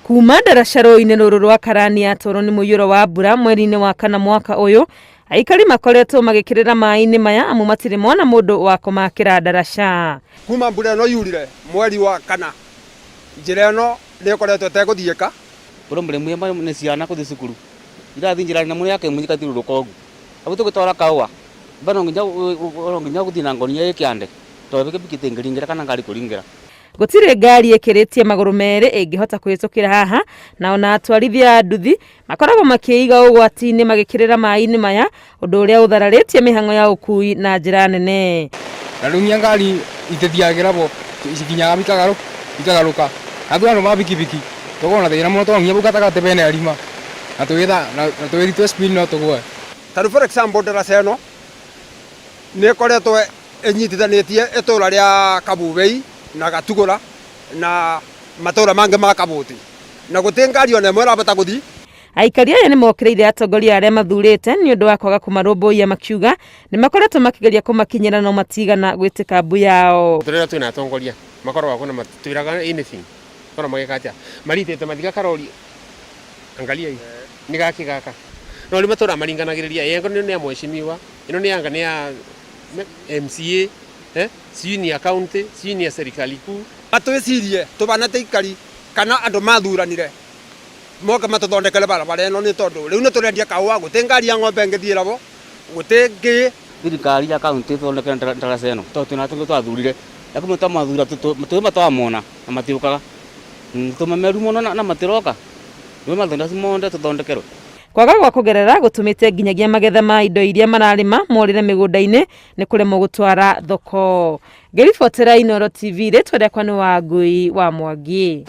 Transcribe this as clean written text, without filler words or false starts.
Kuma ndaraca rũĩ-inĩ rũrũ rwa Karani yatwarwo nĩ mũiyũro wa mbura mweri-inĩ wa kana mwaka ũyũ, aikari makoretwo magĩkĩrĩra maĩ-inĩ maya amu matirĩ mona mũndũ wa kũmakĩra ndaraca. Kuma mbura ĩno yurire mweri wa kana, njĩra ĩno nĩ ĩkoretwo ĩtegũthiĩka. Problem ĩmwe nĩ ciana gũthiĩ cukuru irathiĩ njĩra na mũno yake mũnyika thiũrũrũka ũguo abu tũgĩtwara kahũa ba no nginya no nginya gũthiĩ na ngonia ĩ kĩande tondũ bikibiki ĩtĩngĩringĩra kana ngari kũringĩra. Gũtirĩ ngari ĩkĩrĩtie magũrũ merĩ ĩngĩhota kũhĩtũkĩra haha, na ona atwarithia a nduthi makoragwo makĩiga ũgwati-inĩ magĩkĩrĩra maĩ-inĩ maya, ũndũ ũrĩa ũthararĩtie mĩhang'o ya ũkui na njĩra nene. Na rĩu nginya ngari itithiagĩra bo cikinyaga ikagarũka na ithuĩ andũ ma bikibiki tũkoragwo na thĩna mũno tondũ nginya bau gatagatĩ bena irima na tũgĩthiĩ twĩ speed no tũgwe. Ta rĩu for example ndaraca ĩno nĩ ĩkoretwo ĩnyitithanĩtie itũra rĩa Kabubei na Gatugũra na matũra mangĩ ma Kabuti, na gũtirĩ ngari ona ĩmwe ĩrabota gũthiĩ. Aikari aya nĩ mokĩrĩire atongoria arĩa mathurĩte nĩ ũndũ wa kwaga kũmarũmbũiya, makiuga nĩ makoretwo makĩgeria kũmakinyĩra no matigana gwĩtĩka mbu yao. Tũrĩa twĩna atongoria makoragwo kuna matwĩraga anything korwo magĩka atĩa maritĩte mathiga karori angalia hii nĩ gaki gaka no rĩu matũra maringanagĩrĩria ĩyo nĩ ya mheshimiwa ĩno nĩ yanga nĩ ya MCA sijui ni ya county, sijui ni ya serikali kuu. Matwĩcirie tũbana ta ikari kana andũ mathuranire moke matũthondekere barabara ĩno nĩ tondũ rĩu nĩ tũrendia kahũa gũtĩ ngari ya ng'ombe ĩngĩthiĩra bo gũtĩ ngĩ. Thirikari ya kaunti ĩthondekere ndaraca ĩno tondũ twĩna atongoria twathurire na kumwe twamathura tũrĩ matwamona na matiũkaga tũmameru mũno na matiroka nĩ mathondeka monde tũthondekerwe. Kwaga gwa kũgerera gũtũmĩte nginyagia magetha ma indo iria mararĩma morĩre mĩgũnda-inĩ nĩ kũremwo gũtwara thoko. Ngĩribotera Inooro TV, rĩtwa rĩakwa nĩ Wangui wa Mwangi.